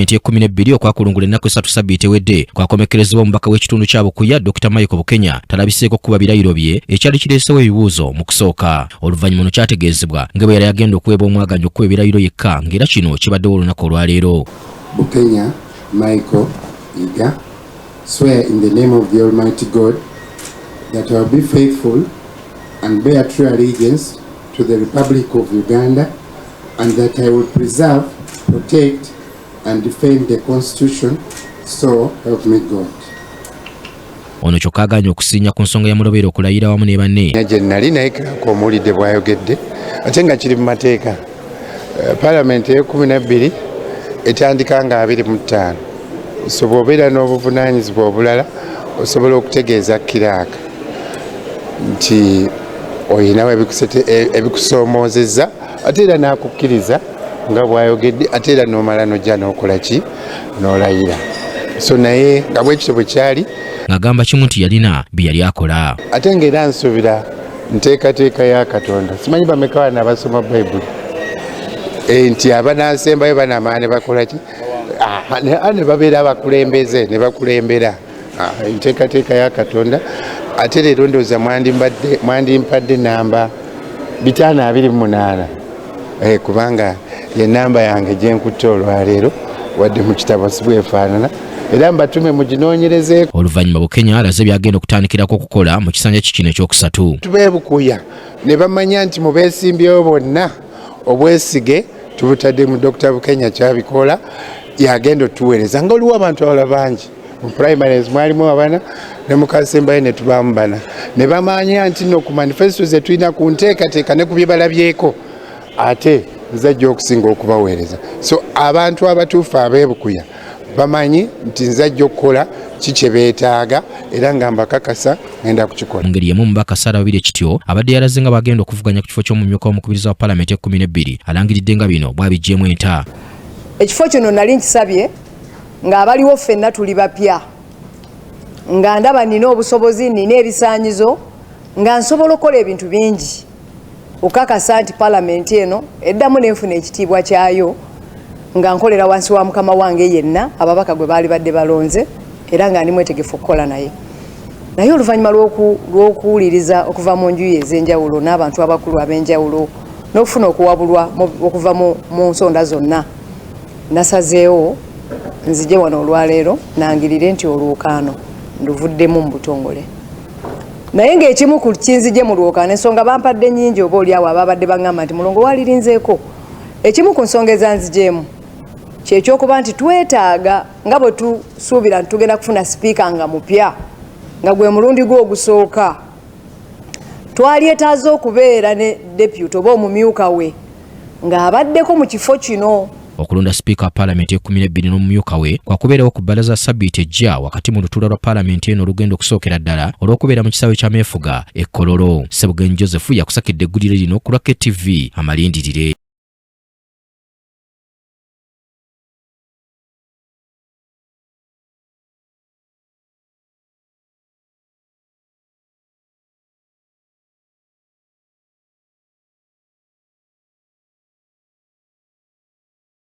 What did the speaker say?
Ekyekumi okwakulungula ennaku 3 sabbiiti ewedde kwakomekkerezebwa omubaka w'ekitundu kya Bukuya Dr. Michael Bukenya talabiseeko kukuba birayiro bye ekyali kireesewo ebibuuzo mu kusooka. Oluvannyuma ono kyategeezebwa nga bwe yali agenda okuweebwa omwaganya okukuba ebirayiro yekka, ng'era kino kibaddewo olunaku olwaleero. Bukenya Michael Yiga, swear in the name of the Almighty God that I will be faithful and bear true allegiance to the Republic of Uganda and that I will preserve, protect and defend the Constitution, so help me God. Ono kyokka agaanye okusiinya ku nsonga ya Mulobeera okulayira wamu ne banne. Gye nali naye kirako omuwulidde bw'ayogedde, ate nga kiri mu mateeka. Paalamenti ey'e12 etandika nga 25, so bw'obeera n'obuvunaanyizibwa obulala osobola okutegeeza clerk nti oyinawo ebikusoomoozezza, ate era n'akukkiriza nga bw'ayogedde, ate era n'omala n'ojja n'okola ki, n'olayira. So naye nga bwekityo bwe kyali. Ng'agamba kimu nti yalina bye yali akola. Ate ng'era nsuubira nteekateeka ya Katonda. Simanyi bameka bana abasoma Bayibuli nti abanaasembayo banamala ne bakola ki, ne babeera abakulembeze ne bakulembera. Enteekateeka ya Katonda. Ate leero ndowooza mwandimpadde namba 528, kubanga ye namba yange gyenkutte olwaleero, wadde mu kitabo si bwefaanana, era mbatume muginoonyerezeeko. Oluvannyuma Bukenya alaze byagenda okutandikirako okukola mu kisanja kikino ekyokusatu. Tubeebukuya ne bamanya nti mu beesimbyewo bonna obwesige tubutadde mu Dr. Bukenya kyabikola, yagenda otuweereza nga oliwo abantu abalala bangi. Mu primaries mwalimu abana, ne mukasembayo ne tubaamu bana, ne bamanya nti no ku manifesto ze tulina, ku nteekateeka ne ku bye balabyeko, ate nzajja okusinga okubaweereza. So abantu abatuufu abeebukuya bamanyi nti nzajja okukola ki kye beetaaga, era nga mbakakasa ngenda kukikola. Mu ngeri y'emu, omubaka Sarah Babirye Kityo abadde yalaze nga bagenda okuvuganya ku kifo ky'omumyuka w'omukubiriza wa palamenti 12 alangiridde nga bino bw'abiggyemu enta. Ekifo kino nali nkisabye ng'abaliwo ffenna tuli bapya, nga ndaba nina obusobozi, nina ebisaanyizo, nga nsobola okukola ebintu bingi okakasa nti palamenti eno eddamu nenfuna ekitiibwa kyayo, nga nkolera wansi wa mukama wange yenna ababaka gwe baali badde balonze, era nga ndi mwetegefu okukola naye. Naye oluvannyuma lw'okuwuliriza okuva mu njuyi ez'enjawulo n'abantu abakulu ab'enjawulo n'okufuna okuwabulwa okuva mu nsonda zonna, nasazeewo nzije wano olwaleero nangirire nti olwokaano nduvuddemu mu butongole. Naye ng'ekimu ku kinzije mu lwokaano, ensonga bampadde nnyingi, oba oliawo ababadde baŋŋamba nti mulongo walirinzeeko, ekimu ku nsonga ezanzigyemu kyekyokuba nti twetaaga, nga bwe tusuubira nti tugenda kufuna sipiika nga mupya, nga gwe mulundi gwe ogusooka, twalyetaaze okubeera ne deputy oba omumyuka we ng'abaddeko mu kifo kino. Okulonda sipiika wa paalamenti 12 n'omumyuka we kwakubeerawo ku bbalaza sabbiiti ejja wakati mu lutuula lwa paalamenti eno olugenda okusookera ddala olw'okubeera mu kisaawe ky'ameefuga e Kololo. Sebugenyi Joseph yakusakidde eggulire lino ku lwa KTV Amalindirire.